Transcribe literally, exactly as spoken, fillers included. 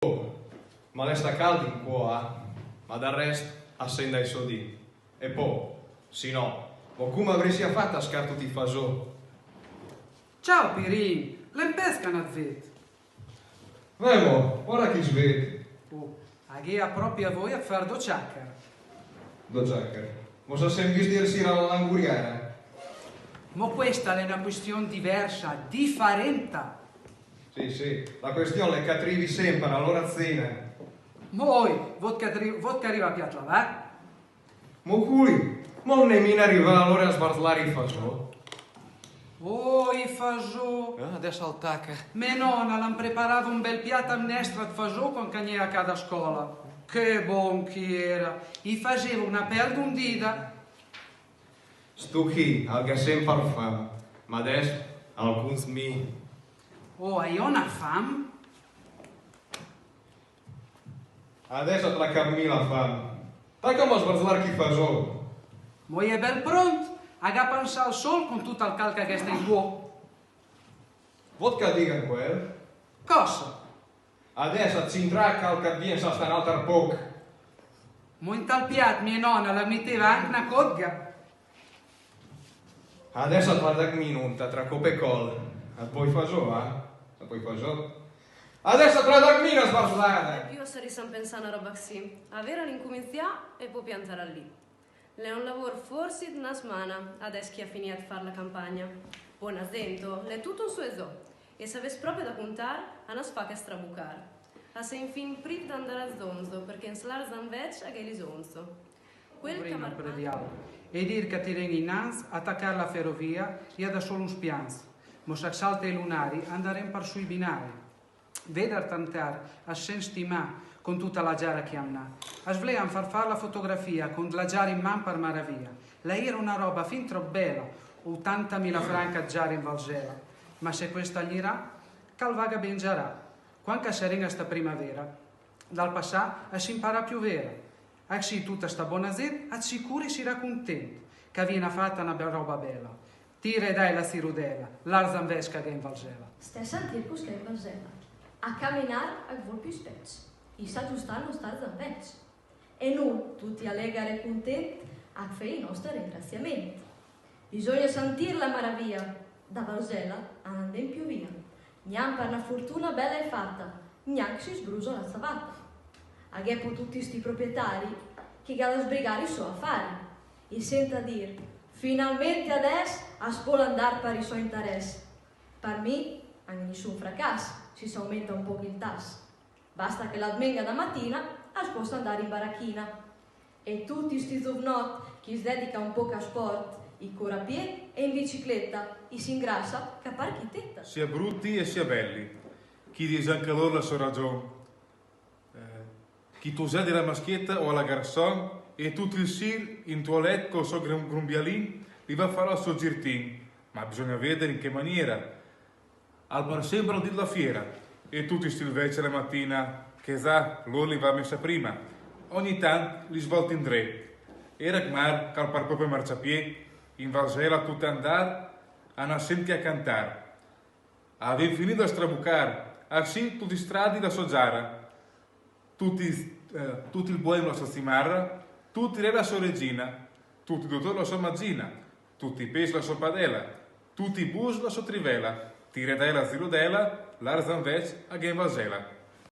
Oh, ma l'è stà cald in cuà, ma dal rest a sent dai sò dì. E po, se no, mo cume avressii fat a scar tuti i fasò? Ciao, Pirin, l'è un pez che no te ved. Vemo, ora che i se ved. Oh, a gh'ea propria voia de far do ciacare. Do ciacare? Mo se sem visti ier sira a la Languriera. Mo questa l'è una question diversa, difarenta. Sì, sì, la question l'è che a te rivi semper a l'ora de sena. Mo oi, vot che a te ri-, vot che a riva piat l'avar? Mo cui? Mo no l'è mia rivà l'ora de sbarzlar i fasò? Oh, i fasò! Ah, adès al taca. Me nona la me preparava un bel piat a mnestra de fasò cuant che a gnea a ca da scola. Che bon che i era! I faseva una pel dondida. Stu chi al ga semper fam, ma adès al cunta mi. Oh, a io una fam? Adès a taca a mi la fam. Tacam a sbarzlar chi fasò. Mo i è bel pront, a ga pansà al sol cun tut al cald che a gh'è stà in cuà. Vot che a diga quel? Cosa? Adès a centra cal che a vien sa sta un alter poc. Mo intal piat mia nona la meteva anca una cotga. Adès a te la dagh mi, nunta, tra cop e col. A pol fasò, eh? A pol fasò. Adès a te la dagh mi na sbarzlada. E più a sarìa a pensà a una roba cusì. A veda l'incuminzià e po piantar lì. L'è un lavor forsi d'una smana, adès che i à finìa de far la campagna. Bona zento, l'è tut un suezò. E se a ves propria da cuntar, a no se fa che strabucar. A s'è infin priv d'andar a zonzo, perché in Slarz Anvec a gh'è l'isonzo. Quel camarada predial. E dir che a tiren inanz a tacar la ferovia, i à da sol uns pians. Mo se a salta i lunari, andarem par sui binari. Vedar tantar a se sent stimà con tuta la giara che a 'nd à. A se vlean far far la fotografia con la giara in man par maravia. La era una roba fin trop bela, otantamila franc a giara in Valzela. Ma se questa gnirà, che al vaga ben giarà. Cuant che a sarem a sta primavera, dal passà a s'imparà a più vera. Acsì tuta sta bona zent, a sicur i sarà cuntent, che a vien fata una be-, roba bela. Tira e dai la zirudela, Slarz Anvec che a gh'è in Valzela. Stè a sentir cus che a gh'è in Valzela. A caminar a ghe vol più spets. I sa giustar no star zanvec. E nu, tuti alegr e cuntent, a ghe fè i noster ringraziament. Bisogna sentir la maravia, da Valzela a no andem più via. Gnanc par una fortuna bela e fata, gnanc se i sbrusa la savata. A gh'è po tuti sti proprietari che i ga da sbrigar i so afari. I sent a dir, finalment adès a se pol andar par i so interès. Par mi, a gnà nissun fracass, se s'aumenta un poc il tass. Basta che la dmenga da matina a se possa andar in barachina. E tuti sti zuvnot che i se dedica un poc a sport, i cor a pie e in bicicleta, i s'ingrassa ca par chi teta. Sia bruti e sia belli, chi dis anca lor la so ragion. Eh, chi tu sedi la maschieta o la garson, e tut il sir, in tuo let col so grum-, grumbialin, li va a far il so girtin, ma bisogna veder in che maniera. Al par semper al dì dla fiera, e tuti sti veci la matina, che za, lor li va messa prima. Ogni tant li se volta indrè. Era gmar, che al par propria marciapie, in Valzela tut andar, a no sent che a cantar. Avem finì da strabucar, acsì tuti i stradi la so giara, tuti, eh, tut il boem la so zimarra, tuti i re la so regina, tuti i dotor la so mazina, tuti i pes la so padela, tuti i bus la so trivela, tira e dai la zirudela, Slarz Anvec a gh'è in Valzela.